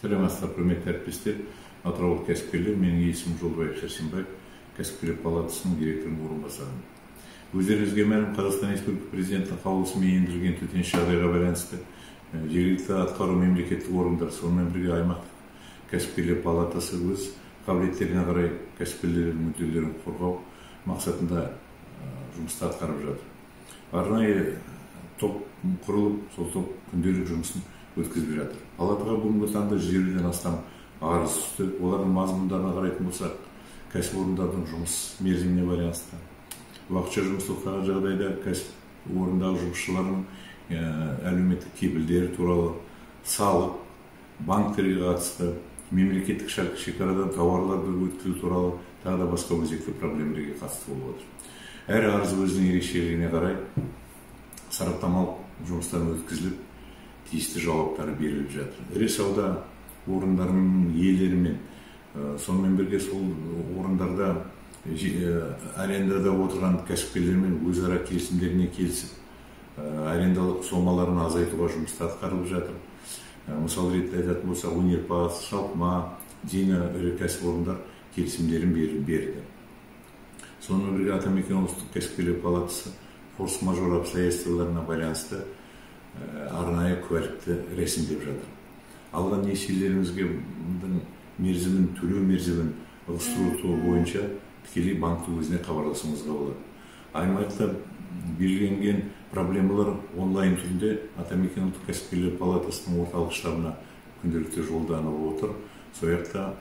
Сәлеметсіздер, құрметті әріптестер, атыраулық кәсіпкерлер. Менің есімім Жолдыбаев Сәрсенбай, кәсіпкерлер палатасының директорының орынбасарымын. Өздеріңізге мәлім, Қазақстан Республикасы Президентінің қаулысымен енгізілген төтенше жағдайға байланысты жергілікті атқару мемлекеттік органдар, сонымен бірге аймақтық кәсіпкерлер палатасы өз қабілеттеріне қарай кәсіпкерлердің мүдделерін қорғау мақсатында жұмысты атқарып жатыр. Арнайы топ құрылып, сол топ күнделік жұмысын өткізіп жатыр. Палатаға бүгінгі таңда 150-ден астам арыз түсті. Олардың мазмұндарына қарайтын болсақ, кәсіпорындардың жұмыс мерзіміне байланысты, уақытша жұмыс тоқтаған жағдайда кәсіпорындағы жұмысшылардың әлеуметтік кепілдері туралы, салық, банктерге қатысты, мемлекеттік шекарадан тауарларды өткізу туралы тағы да басқа өзекті проблемаларға қатысты болып отыр. Әр арыз өзінің ерекшелігіне қарай сараптамалық жұмыстар өткізіліп, тиісті жауаптары беріліп жатыр. Ірі сауда орындарының иелерімен, сонымен бірге сол орындарда арендада отырған кәсіпкерлермен өзара келісімдеріне келісіп, арендалық сомаларын азайтуға жұмыстар атқарылып жатыр. Мысал ретінде айтатын болсақ, Өнерпаз, Шалқыма, Дина ірі кәсіпорындар келісімдерін берді. Сонымен бірге Атамекен ұлттық кәсіпкерлер палатасы форс-мажор обстоятельстволарына байланысты арнайы куәлікті рәсімдеп жатыр. Алған несиелеріңізге мерзімін, төлеу мерзімін ығыстыру бойынша тікелей банктің өзіне хабарласуыңызға болады. Аймақта белгіленген проблемалар онлайн түрінде Атамекен ұлттық кәсіпкерлер палатасының орталық штабына күнделікті жолданып отыр. Сол жақта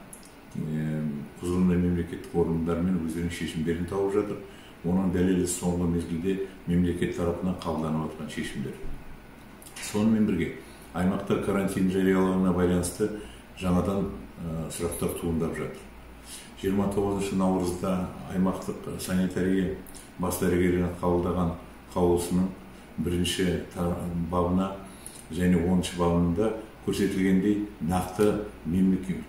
құзырлы мемлекеттік органдармен өздерінің шешімдерін тауып жатыр. Оның дәлелі соңғы мезгілде мемлекет тарапынан қабылданып жатқан шешімдер. Сонымен бірге аймақта карантин жариялауына байланысты жаңадан сұрақтар туындап жатыр. 29 наурызда аймақтық санитария бас дәрігерінің қабылдаған қаулысының бірінші бабына және 10 бабында көрсетілгендей, нақты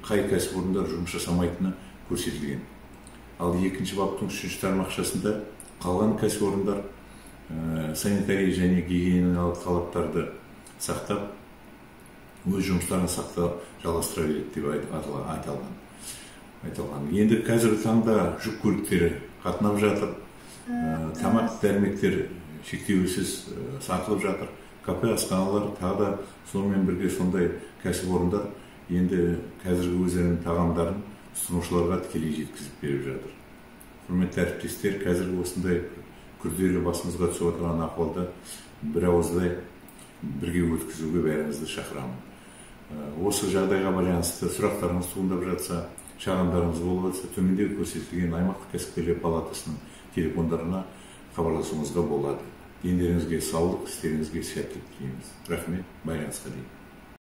қай кәсіпорындар жұмыс жасамайтыны көрсетілген. Ал екінші баптың 3-ші тармақшасында қалған кәсіпорындар санитария және гигиеналық талаптарды сақтап, өз жұмыстарын сақтап жалғастыра береді деп айтылған. Енді қазіргі таңда жүк көліктері қатынап жатыр, тамақ дәрмектер шектеусіз сатылып жатыр, кафе, асханалар, тағы да сонымен бірге сондай кәсіпорындар енді қазіргі өздерінің тағамдарын тұтынушыларға тікелей жеткізіп беріп жатыр. Құрметті әріптестер, қазіргі осындай күрделі басымызға түсіп отырған ахуалда бір ауыздай бірге өткізуге бәріңізді шақырамын. Осы жағдайға байланысты сұрақтарыңыз туындап жатса, шағымдарыңыз болып жатса, төменде көрсетілген аймақтық кәсіпкерлер палатасының телефондарына хабарласуыңызға болады. Дендеріңізге саулық, істеріңізге сәттілік тілейміз. Рахмет, байланысқа дейін.